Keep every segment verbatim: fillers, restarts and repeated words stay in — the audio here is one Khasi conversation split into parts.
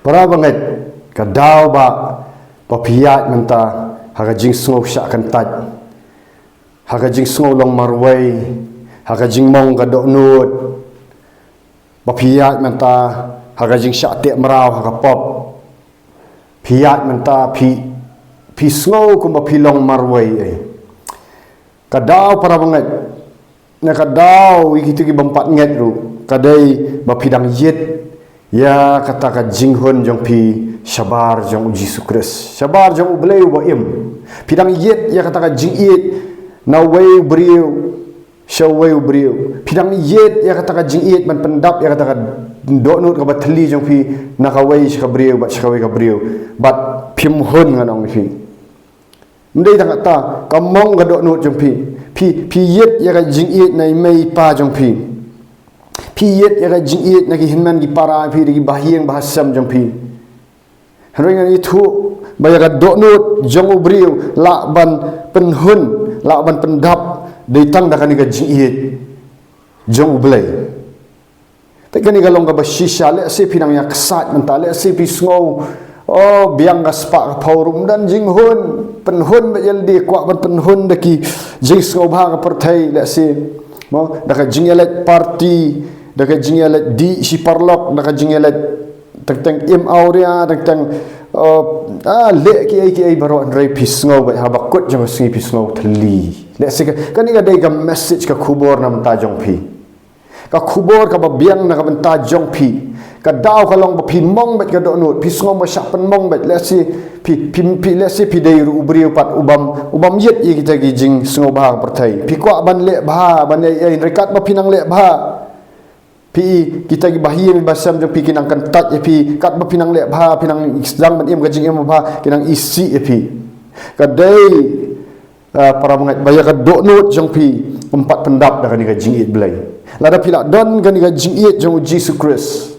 Para bangeit, ka daw ba, ba phi ïaid mynta ha ka jingsngew shah kyntait, ha ka jingsngew long marwei, ha ka jingmong ka dohnud, ba phi ïaid mynta ha ka jingshah teh mraw ha ka pop. Phi ïaid mynta, phi, phi sngew kumba phi long marwei ei. Ka daw, para bangeit, ne ka daw ïa kito ki bym pat ngeit ruh, ka dei ba phi dang ïeit ïa kata ka jinghun jong phi shabar jong U Jisu Khrist, shabar jong U Blei uba im. Phi dang ïeit ïa kata ka jingïeit na uwei u briew sha uwei u briew. Phi dang ïeit ïa kata ka jingïeit ban pyndap ïa kata ka dohnud kaba thylli jong phi na kawei sha ka briew bad sha kawei ka briew. Bad phim hun, ngan ong ïa phi. Ym dei tang kata, ka mong ka dohnud jong phi. Phi, phi ïeit ïa ka jingïeit na i mei i pa jong phi. Phi ïeit ïa ka jingïeit na ki hynmen ki para phi, da ki bahaïing bahasem jong phi. Hynrei ngan ïathuh ba ïa ka dohnud jong u briew lah ban pynhun, lah ban pyndap, dei tang da kane ka jingïeit jong U Blei. Te kane ka long kaba shisha. Lehse phi nang ïa ksaid mynta, lehse phi sngew, oh, biang ka spah ka phew ruh ym don jinghun, pynhun bad ïa lade, kwah ban pynhun da ki jingsngewbha ka pyrthei, lehse, mo, da ka jingïaleit party, da ka jingïaleit dih shi paralok, da ka jingïaleit teng teng im awria, teng teng, uh, ah, leh kiei kiei baroh, hynrei phi sngew bad haba kut jong ka sngi phi sngew thylli. Lehse ka, kane ka dei ka message, ka khubor na bynta jong phi. Ka khubor kaba biang na ka bynta jong phi. Ka daw ka long ba phi mong bad ka dohnud, phi sngew ba shah pynmong bad, lehse phi, phi, phi, lehse phi dei ruh u briew pat u bym, u bym ïeit ïa kita ki jingsngewbha ka pyrthei. Phi kwah ban leh bha, ban ïai, ïai, hynrei katba phi nang leh bha, phi, kita ki bahaïing bahasem jong phi ki nang kyntait ïa phi, katba phi nang leh bha, phi nang sdang ban im ka jingim bha, ki nang isih ïa phi. Ka dei, ah, para bangeit, ba ïa ka dohnud jong phi ym pat pyndap da kane ka jingïeit Blei. Lada phi lah don kane ka jingïeit jong U Jisu Khrist,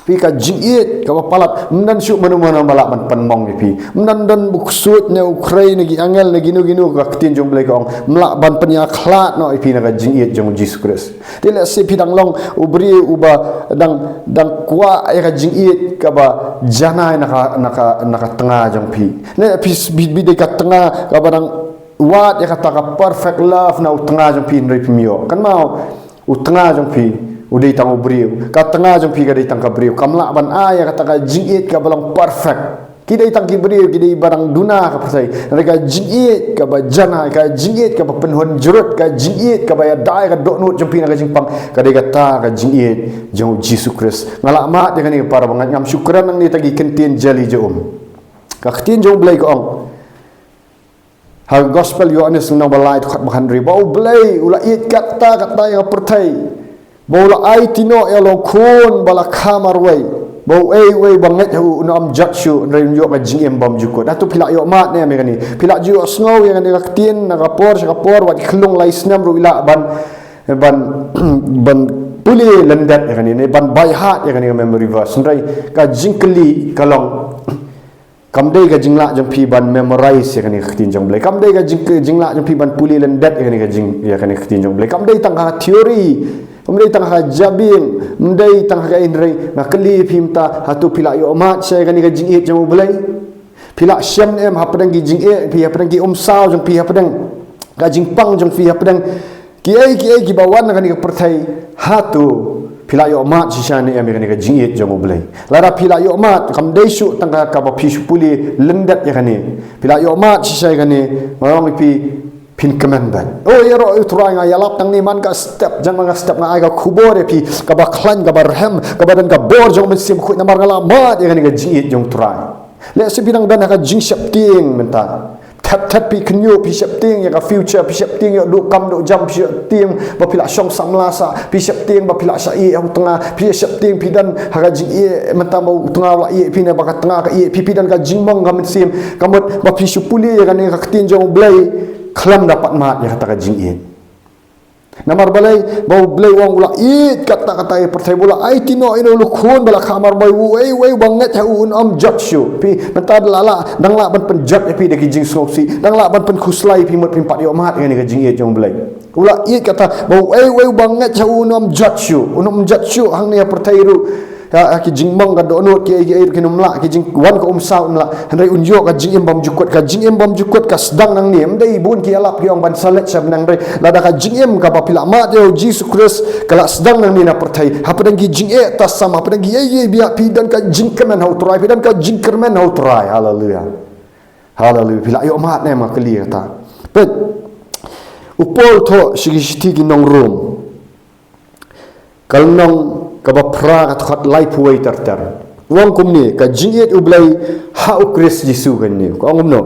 phi, ka jingïeit kaba palat, ym don shuh mano mano ba lah ban pynmong ïa phi. Ym don, don u ksuid ne u khrei ne ki angel ne kino kino, ka ktien jong U Blei ka ong, ym lah ban pynïakhlad noh ïa phi na ka jingïeit jong U Jisu Khrist. Te lehse phi dang long u briew uba dang, dang kwah ïa ka jingïeit kaba janai na ka, na ka, na ka tnga jong phi. Ne phi, phi, phi dei ka tnga kaba dang wad ïa kata ka perfect love na u tnga jong phi, hynrei phim ïoh. Kynmaw, u tnga jong phi u dei tang u briew, ka tnga jong phi ka dei tang ka briew. Kam lah ban ai ïa kata ka jingïeit kaba long perfect. Ki dei tang ki briew, ki dei ba dang duna ka pyrthei. Hynrei ka jingïeit kaba janai, ka jingïeit kaba pynhun jrut, ka jingïeit kaba ïada ïa ka dohnud jong phi na ka jingpang, ka dei kata ka jingïeit jong U Jisu Khrist. Nga lah mad ïa kane, para bangeit, ngam shu kren nangne, ta ki ktien jali jong um. Ka ktien jong U Blei ka ong ha ka Gospel Ïoannis lynnong ba lai, dkhot ba hynriew, ba U Blei u la ïeit katta katta ïa ka pyrthei, ba u la aiti noh ïa la u Khun ba la kha marwei, ba uei uei ba ngeit ha u un ym jot shuh, hynrei un ïoh ka jingim bymjukut. Hato phi la ïoh mad ne em ïa kane? Phi la ju ïohsngew ïa kane ka ktien na ka por sha ka por, wat ki khyllung lai snem ruh i lah ban, ban, ban pule lyndet ïa kane, ne ban by heart ïa kane ka memory verse. Hynrei ka jingkylli ka long, kam dei ka jinglah jong phi ban memorize ïa kane ka ktien jong U Blei. Kam dei ka jing, jinglah jong phi ban pule lyndet ïa kane ka jing, ïa kane ka ktien jong U Blei. Kam dei tang ka theory, kam dei tang ka jabieng, kam dei tang ka, hynrei nga kylli phi mynta, hato phi la ïoh mad sha ïa kane ka jingïeit jong U Blei? Phi la shem ne em hapdeng ki jingeh phi, hapdeng ki umsaw jong phi, hapdeng ka jingpang jong phi, hapdeng kiei kiei kiba wan na kane ka pyrthei? Hato phi la ïoh mad shisha ne em ïa kane ka jingïeit jong U Blei? Lada phi la ïoh mad, kam dei shuh tang ka, kaba phi shu pule lyndet ïa kane. Phi la ïoh mad shisha ïa kane, nga ong ïa phi, phin kmen bad. Oh, ïaroh U Trai, nga ïalap tang ne man ka step, jan man ka step nga ai ka khubor ïa phi kaba khlaiñ, kaba rhem, kaba don ka bor jong U Mynsiem Bakhuid, namar nga la mad ïa kane ka jingïeit jong U Trai. Lehse phi dang don ha ka jingsheptieng mynta. Thet thet phi khynñiuh, phi sheptieng ïa ka future, phi sheptieng ïa duh kam duh jam, phi sheptieng ba phi la shong samla sah, phi sheptieng ba phi la shah ïeh ha u tnga, phi sheptieng phi don ha ka jingïeh mynta ba u tnga u la ïeh phi ne ba ka tnga ka ïeh phi, phi don ka jingmong ka mynsiem. Ka mut ba phi shu pule ïa kane ka ktien jong U Blei, khlem da pat mad ïa kata ka jingïeit. Namar balei? Ba U Blei u ong u la ïeit katta katta ïa ka pyrthei, ba u la aiti noh ïa u la u Khun ba la kha marwei, uei uei uba ngeit ha u un ym jot shuh. Phi, mynta dang lah, dang lah ban pynjot ïa phi da ki jingsngewsih, dang lah ban pynkhuslai ïa phi, mut phim pat ïoh mad ïa kane ka jingïeit jong U Blei. U la ïeit katta, ba uei uei uba ngeit ha u un ym jot shuh, un ym jot shuh hangne ha pyrthei ruh. Ha, ha ki jingmong ka dohnud, ki ei ki ei ruh kin ym lah, ki jingwan ka umsaw ym lah. Hynrei un ïoh ka jingim bymjukut, ka jingim bymjukut ka sdang nangne. Ym dei, bun ki ïalap ki ong ban sa leit sha bneng, hynrei lada ka jingim kaba phi la mad ïa u Jisu Khrist ka la sdang nangne na pyrthei, hapdeng ki jingeh tasam, hapdeng ki ei ei biah, phi don ka jingkmen ha u Trai, phi don ka jingkyrmen ha u Trai. Haleluia. Haleluia. Phi la ïoh mad ne em, nga kylli kata. Peit, u Paul thoh sha ki shithi ki nong Rom, ka lynnong kaba phra, ka dkhot laiphew wei ter ter. U ong kumne, ka jingïeit U Blei ha u Khrist Jisu kane. Ka ong kumno?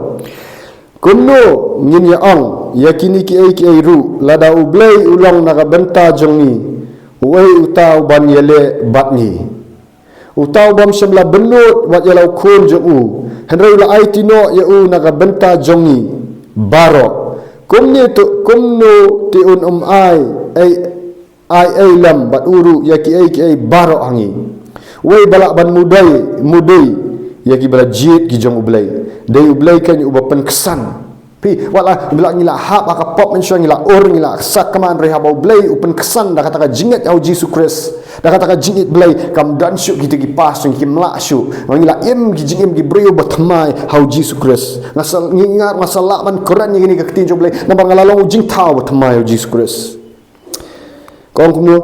Kumno ngin ïa ong ïa kine ki ei ki ei ruh, lada U Blei u long na ka bynta jong ngi, uei uta uban ïaleh bad ngi? Uta u bym shym la bynnud wat ïa la u khun jong u, hynrei u la aiti noh ïa u na ka bynta jong ngi baroh. Kumne te, kumno te un ym ai, ai, ai ei lem bad u ruh ïa ki ei ki ei baroh ha ngi? Uei ba lah ban mudui, mudui ïa kiba la jied ki jong U Blei? Dei U Blei keiñ uba pynksan. Phi, wat la, wat la ngi la hap ha ka pop mynshuwa, ngi la ur, ngi la sakma, hynrei haba U Blei u pynksan da kata ka jingngeit ha u Jisu Khrist, da kata ka jingngeit Blei, kam don shuh kita ki pass jong ngi, kim lah shuh. Ngi la im ki jingim ki briew ba thymmai ha u Jisu Khrist. Nga sa, ngi nga, nga sa lah ban kren ïa kane ka ktien jong U Blei namar nga la long u jingthaw ba thymmai ha u Jisu Khrist. Ka ong kumno?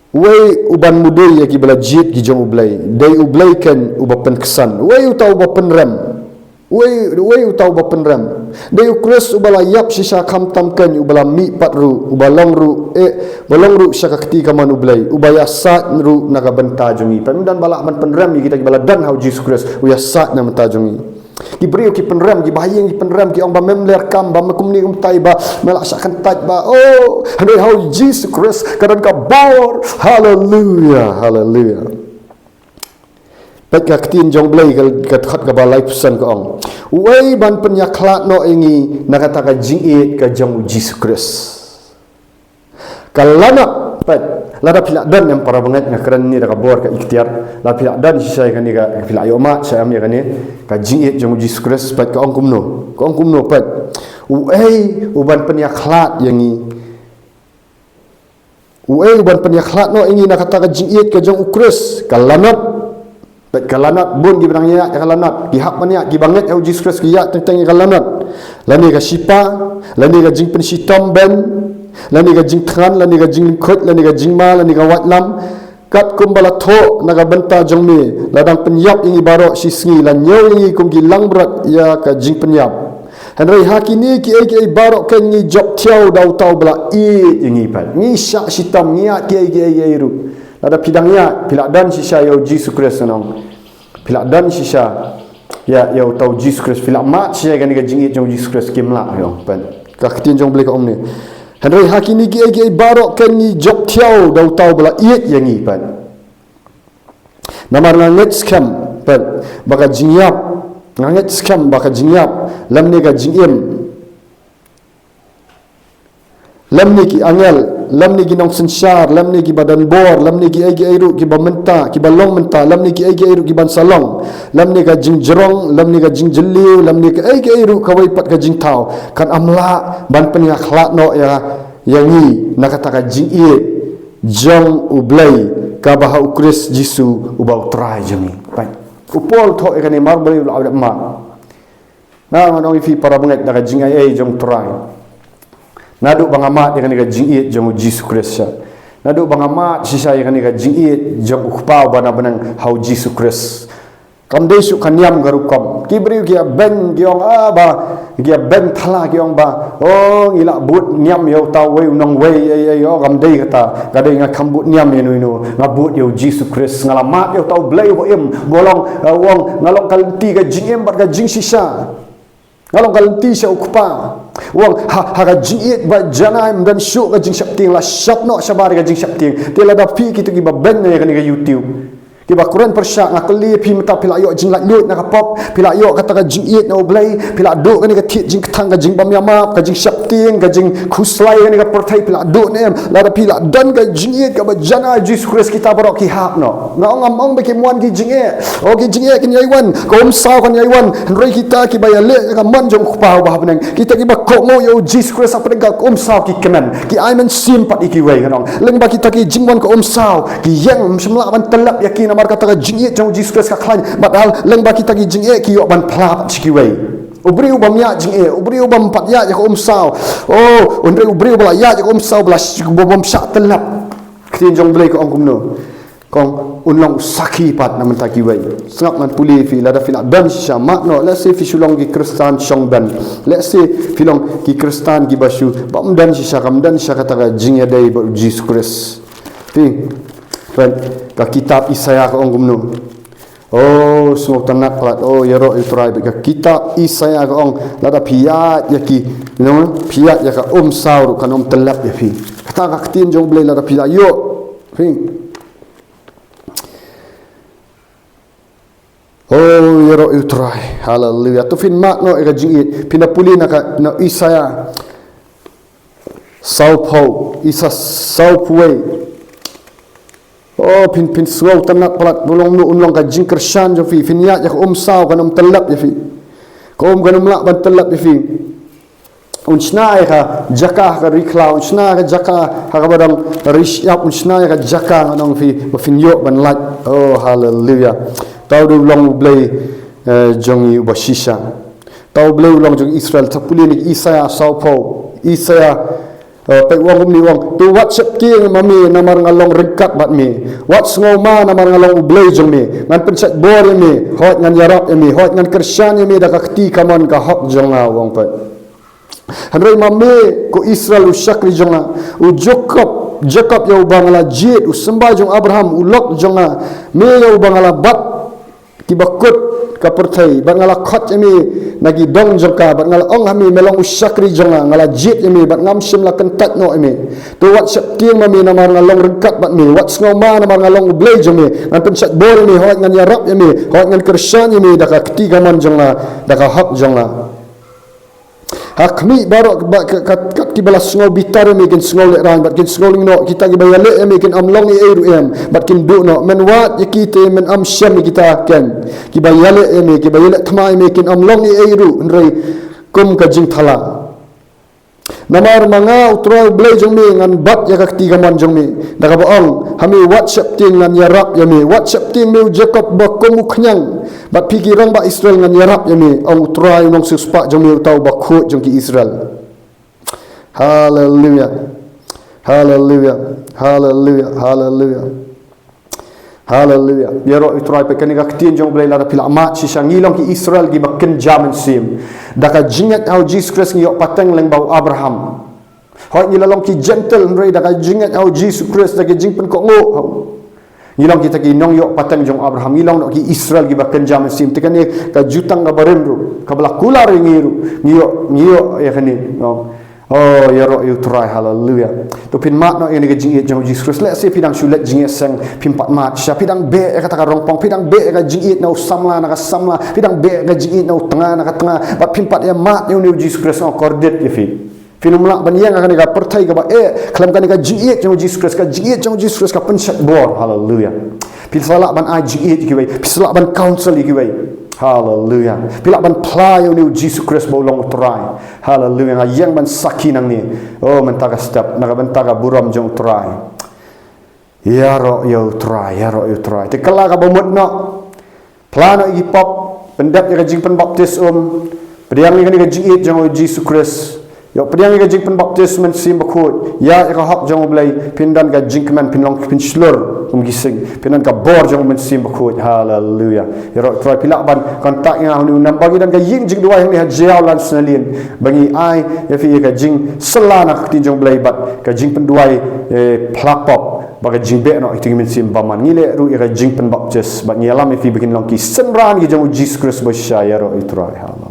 Uei uban mudui ïa kiba la jied ki jong U Blei? Dei U Blei keiñ uba pynksan. Uei uta uba pynrem? Uei, uei uta uba pynrem? Dei u Khrist uba la ïap shisha, khamtam keiñ uba la mih pat ruh, uba long ruh, eh, uba long ruh sha ka kti kamon U Blei, uba ïasaid ruh na ka bynta jong ngi. Pynban ba lah ban pynrem ïa kita kiba la don ha u Jisu Khrist, u ïasaid na ka bynta jong ngi. Ki briew ki pynrem, kiba ha ïing ki pynrem, ki ong ba mem ler kam, ba me kumne kumtai, ba me lah shah kyntait ba. Oh, hynrei ha u Jisu Khrist ka don ka bor. Haleluia, haleluia. Peit ka ktien jong U Blei ka, ka dkhot kaba laiphew san, ka ong: Uei ban pynïakhlad noh ïa ngi na kata ka jingïeit ka jong u Jisu Khrist? Ka lanot, peit, lada phi la don, em, para bangeit, nga kren ne da ka bor ka iktiar, lada phi la don shisha ïa kane ka, phi la ïoh mad shisha, em, ïa kane ka jingïeit jong u Jisu Khrist, peit, ka ong kumno, ka ong kumno, peit: Uei uban pynïakhlad ïa ngi? Uei uban pynïakhlad noh ïa ngi na kata ka jingïeit ka jong u Khrist? Ka lanot. Peit, ka lanot, bun kiba dang ïaid ïa ka lanot, ki hap ban ïaid, kiba ngeit ha u Jisu Khrist ki ïaid teng teng ïa ka lanot. Lane ka shipa, lane ka jingpynshitom beiñ, lane ka jingthngan, lane ka jinglyngkhuid, lane ka jingma, lane ka waitlam. Katkum ba la thoh na ka bynta jong me, la dang pynïap ïa ngi baroh shisngi, la ñiew ïa ngi kum ki langbrot ïa ka jingpynïap. Hynrei ha kine kiei kiei baroh keiñ ngi jop thiaw da uta uba la ïeit ïa ngi, peit. Ngi shah shitom, ngi ïaid kiei kiei ruh. Lada phi dang ïaid, phi la don shisha ïa u Jisu Khrist, ngan ong. Phi la don shisha ïa, ïa uta u Jisu Khrist, phi la mad shisha ïa kane ka jingïeit jong u Jisu Khrist, kim lah, ïa, peit. Ka ktien jong U Blei ka ong ne: Hynrei ha kine kiei kiei baroh keiñ ngi jop thiaw da uta uba la ïeit ïa ngi, peit. Namar nga ngeit skhem, peit, ba ka jingïap, nga ngeit skhem ba ka jingïap, lymne ka jingim, lymne ki angel, lymne ki nongsynshar, lymne kiba don bor, lymne kiei kiei ruh kiba mynta, kiba long mynta, lymne kiei kiei ruh kiban sa long, lymne ka jingjrong, lymne ka jingjylliew, lymne kiei kiei ruh kawei pat ka jingthaw, kan ym lah ban pynïakhlad noh ïa, ïa ngi na kata ka jingïeit jong U Blei kaba ha u Khrist Jisu uba U Trai jong ngi. Peit. U Paul thoh ïa kane namar balei u la dep mad. Nga, ngan ong ïa phi para bangeit, da ka jingaiei jong U Trai, naduh ba nga mad ïa kane ka jingïeit jong u Jisu Khrist shisha, naduh ba nga mad shisha ïa kane ka jingïeit jong u Kpa uba na bneng ha u Jisu Khrist, kam dei shuh ka niam ka rukom. Ki briew ki ïa beiñ, ki ong, ah, ba, ki ïa beiñ thala, ki ong ba, oh, ngi la bud niam ïa uta uwei u nongwei, ei, ei, oh, kam dei kata, ka dei, nga kam bud niam ïa uno uno, nga bud ïa u Jisu Khrist, nga la mad ïa uta U Blei uba im, ba long, eh, u ong, nga long ka lynti, ka jingim bad ka jingshisha. Nga long ka lynti sha u Kpa. U ong, ha, ha ka jingïeit ba janai ym don shuh ka jingsheptieng, la shop noh shabar ka jingsheptieng. Te lada phi kito kiba beiñ na ïa kane ka YouTube, kiba kren pyrshah, nga kylli ïa phi mynta, phi la ïoh jinglaitluid na ka pop, phi la ïoh kata ka jingïeit na U Blei, phi la duh kane ka thied jingkthang, ka jingbym ïamap, ka jingsheptieng, ka jingkhuslai kane ka pyrthei, phi la duh ne em? Lada phi la don ka jingïeit kaba janai Jisu Khrist, kita baroh ki hap noh. Nga ong, ngam ong ba kim wan ki jingeh. Oh, ki jingeh kin ïai wan, ka umsaw kan ïai wan. Hynrei kita kiba ïaleh ïa ka mon jong u Kpa uba ha bneng, kita kiba kohnguh ïa u Jisu Khrist hapdeng ka umsaw, ki kmen, ki ai mynsiem pat ïa kiwei, ngan ong. Lyngba kita ki jingwan ka umsaw, ki ïeng, ym shym lah ban tyllep ïa ki na Namar kata ka jingïeit jong u Jisu Khrist ka khlaiñ, bad hal lyngba kita ki jingeh ki ïoh ban phla pat sha kiwei. U briew uba ym ïaid jingeh, u briew uba ym pat ïaid ïa ka umsaw. Oh, u briew, u briew uba la ïaid ïa ka umsaw, ba la sh-, ba bym shah tyllep. Ktien jong u Blei ka ong kumno? Ka ong un long u sakhi pat na bynta kiwei. Sngap, ngan pule ïa phi, lada phi la don shisha, mad noh, lehse phi shu long ki Khristan shongdon. Lehse phi long ki Khristan kiba shu, bym don shisha, kam don shisha kata ka jingïadei bad u Jisu Khrist. Phi, peit, ka kitab Isaïah ka ong kumno? Oh, sngewtynnat palat, oh, ïaroh ïa u Trai, peit, ka kitab Isaïah ka ong, lada phi ïaid ïa ki, you know, phi ïaid ïa ka umsaw ruh kan ym tyllep ïa phi. Kata ka ktien jong u Blei, lada phi la ïoh. Phi. Oh, ïaroh ïa u Trai. Haleluia. To phin mad noh ïa ka jingïeit. Phin da pule na ka, na Isaïah sawphew, Isaïah sawphew wei. Oh, phin, phin sngewtynnat palat, ba long, un long ka jingkyrshan jong phi. Phin ïaid ïa ka umsaw kan ym tyllep ïa phi. Ka um kan ym lah ban tyllep ïa phi. Un shna ïa ka jaka ha ka ri khlaw, un shna ïa ka jaka ha kaba dang ri shyiap, un shna ïa ka jaka, ngan ong ïa phi, ba phin ïoh ban lait. Oh, haleluia. Uta u dei u long u Blei, eh, jong ngi uba shisha. Uta u Blei u long jong Israel, to pule na Isaïah sawphew. Isaïah, eh, peit, u ong kumne, u ong: To wat sheptieng ma me namar nga long ryngkat bad me. Wat sngew ma namar nga long u Blei jong me. Ngan pynshait bor ïa me, hooid ngan ïarap ïa me, hooid ngan kyrshan ïa me da ka kti kamon ka hok jong nga, u ong, peit. Hynrei ma me, ko Israel u shakri jong nga, u Jakob, Jakob ïa uba nga la jied, u symbai jong Abraham, u lok jong nga, me ïa uba nga la bat kiba kut ka pyrthei, bad nga la khot ïa me na ki dong jong ka, bad nga la ong ha me, me long u shakri jong nga, nga la jied ïa me, bad ngam shym la kyntait noh ïa me. To wat sheptieng ma me namar nga long ryngkat bad me, wat sngew ma namar nga long u Blei jong me, ngan pynshait bor ïa me, hooid ngan ïarap ïa me, hooid ngan kyrshan ïa me da ka kti kamon jong nga, da ka hok jong nga. Ha khmih baroh ba, ka, ka, kat kiba la sngew bitar ïa me kin sngew lehraiñ, bad kin sngew lyngkhuh, kita kiba ïaleh ïa me kin ym long ei ei ruh em, bad kin duh noh. Men wad ïa ki te men ym shem ïa kita, ken. Kiba ïaleh ïa me, kiba ïaleh thma ïa me kin ym long ei ei ruh, hynrei kum ka jingthala. Namar ma nga u Trai u Blei jong me ngan bat ïa ka kti kamon jong me, da kaba ong ha me, wat sheptieng, ngan ïarap ïa me, wat sheptieng me u Jakob ba kum u khñiang, bad phi ki rangbah Israel ngan ïarap ïa me, ong u Trai u nongsiewspah jong me, uta uba khuid jong ki Israel. Haleluia. Haleluia. Haleluia. Haleluia. Haleluia. Ïaroh ïa u Trai, peit, kane ka ktien jong u Blei, lada phi la mad shisha, ngi long ki Israel kiba kynja mynsiem. Da ka jingngeit ha u Jisu Khrist ngi ïoh pateng lyngba u Abraham. Hooid ngi la long ki Jentil, hynrei da ka jingngeit ha u Jisu Khrist, da ka jingpynkohnguh ha u, ngi long kita ki nongïoh pateng jong u Abraham. Ngi long noh ki Israel kiba kynja mynsiem. Te kane ka jutang kaba rim ruh, kaba la kular ïa ngi ruh, ngi ïoh, ngi ïoh ïa kane, no. Oh, ïaroh ïa u Trai, haleluia. To phin mad noh ïa kane ka jingïeit jong u Jisu Khrist. Lehse phi dang shu leit jingïaseng, phim pat mad shisha, phi dang beh ïa kata ka rongpong, phi dang beh ïa ka jingïeit na u samla na ka samla, phi dang beh ïa ka jingïeit na u tnga na ka tnga, bad phim pat ïa mad ïa une u Jisu Khrist, nga kordit ïa phi. Phin ym lah ban ïeng ha kane ka pyrthei kaba eh khlem kane ka jingïeit jong u Jisu Khrist, ka jingïeit jong u Jisu Khrist ka pynshait bor, haleluia. Phi sa lah ban ai jingïeit ïa kiwei, phi sa lah ban counsel ïa kiwei. Haleluia. Phi lah ban phla ïa une u Jisu Khrist ba u long u Trai. Haleluia. Nga ïeng ban sakhi nangne. Oh, mynta ka step, na ka bynta ka burom jong u Trai. Ïaroh ïa u Trai, ïaroh ïa u Trai. Te kylla kaba mut noh. Phla noh ïa ki pop, pyndep ïa ka jingpynbaptis um. Pdiang ïa kane ka jingïeit jong u Jisu Khrist. Ïoh pdiang ïa ka jingpynbaptis Mynsiem Bakhuid. Ïa, ïa ka hok jong u Blei, phin don ka jingkmen, phin long, phin shlur kum ki sing. Phin don ka bor jong u Mynsiem Bakhuid. Haleluia. Ïaroh ïa u Trai. Phi lah ban contact ïa nga ha une u number, ngi don ka ïing jingduwai hangne ha Jaïaw Lansonalane, ba ngi ai ïa phi ïa ka jingsylla na ka ktien jong u Blei bad ka jingpynduwai, eh, phla pop, bad ka jingbeh noh ïa ka mynsiem bymman. Ngi leh ruh ïa ka jingpynbaptis, bad ngi ïalam ïa phi ba kin long ki synran ki jong u Jisu Khrist ba shisha. Ïaroh ïa u Trai. Haleluia.